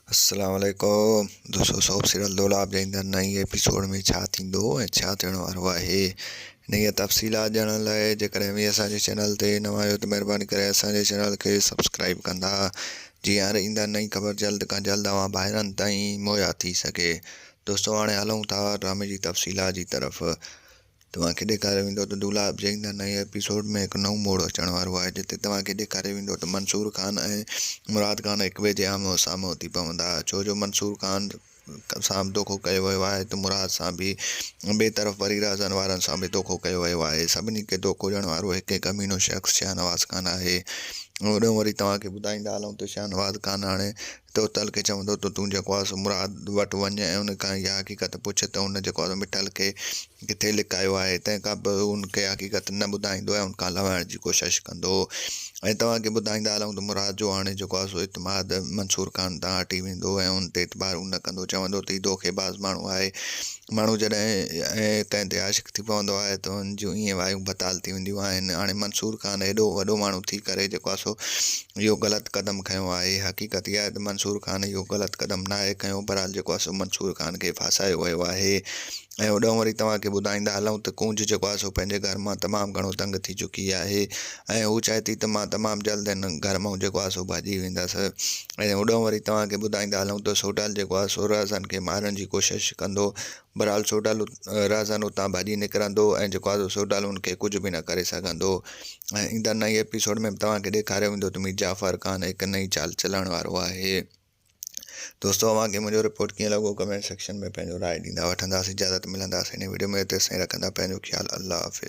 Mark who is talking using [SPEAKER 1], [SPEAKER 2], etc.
[SPEAKER 1] السلام عليڪم دوستو سوپ سيريل دولاب جي ايندڙ نئين ايپيسوڊ ۾ ڇا ٿيندو ۽ ڇا ٿيڻ وارو آهي انهيء تفصيلات ڄاڻڻ لاء جيڪڏهن اوهين اسان جي چينل تي نوان آهيو ته مهرباني ڪري اسان جي چينل کي سبسڪرائب ڪندا جيئن هر ايندڙ نئين خبر جلد کان جلد اوهان ڀائرن تائين مهيا ٿي سگهي دوستو هاڻي هلون ٿا ڊرامي جي تفصيلات جي طرف توهان کي ڏيکاريو ويندو ته دولاب جي ايندڙ نئين ايپيسوڊ ۾ هڪ نئون موڙ اچڻ وارو آهي جتي توهان کي ڏيکاريو ويندو ته منصور خان ۽ مراد خان هڪ ٻئي جي آمهون سامهون ٿي پوندا ڇو جو منصور خان سان به دوکو ڪيو ويو آهي ته مراد سان به ٻئي طرف وري رازن وارن سان به دوکو ڪيو ويو آهي سڀني کي دوکو ڏيڻ وارو هڪ هڪ امينو شخص شاهنواز خان آهي هوڏانهن وري توهان کي ٻڌائيندا هلون ته شاهنواز خان هاڻي توتل کي چوندو ته تون جيڪو آهي سو مراد وٽ وڃ ۽ ان کان اها حقيقت پڇ ته هن جيڪو آهي سو مٺل کي ڪٿي لڪايو آهي. تنهن کان پوء هو ان کي حقيقت نه ٻڌائيندو ۽ ان کان لوائڻ جي ڪوشش ڪندو ۽ توهان کي ٻڌائيندا هلون ته مراد جو هاڻي جيڪو آهي سو اعتماد منصور خان تان هٽي ويندو ۽ ان تي اعتبار هو نه ڪندو چوندو ته هي دوکيباز ماڻهو آهي. ماڻهو جڏهن ڪنهن تي عاشق ٿي پوندو آهي ته ان جون ائين وايون بتال ٿي وينديون آهن. هاڻي منصور خان ايڏو وڏو ماڻهو ٿي ڪري جيڪو آهي سو اهو غلط قدم کنيو آهي. حقيقت اها آهي ته منصور خان اهو غلط قدم ناهي کنيو بهرحال جيڪو آهي سو منصور خان کي ڦاسايو ويو آهي ۽ هوڏانهن وري توهان کي ٻڌائيندا هلون ته ڪونج جيڪو آهي سو پنهنجي گهر مان تمام گهڻو تنگ ٿي چڪي آهي ۽ هو چاهي ٿي ته مان تمام جلد هن گهر مان جيڪو آهي سو ڀڄي ويندس ۽ هوڏانهن وري توهان کي ٻڌائيندا هلون ته سوڍل جيڪو آهي سو رهزن کي مارڻ جي ڪوشش ڪندو بهرحال سوڍل رهزن اتان ڀڄي نڪرندو ۽ جيڪو آهي سو سوڍل ان کي ڪجهه به نه ڪري سگهندو ۽ ايندڙ نئين ايپيسوڊ ۾ به توهان کي ڏيکاريو ويندو ته مير جعفر خان هڪ نئين چال چلڻ وارو آهي. دوستو اوهان کي منهنجو رپورٽ ڪيئن لڳو ڪمينٽ سيڪشن ۾ پنهنجو راء ڏيندا وٺنداسين اجازت ملنداسين نئين وڊيو ۾ تيسين رکندا پنهنجو خيال الله حافظ.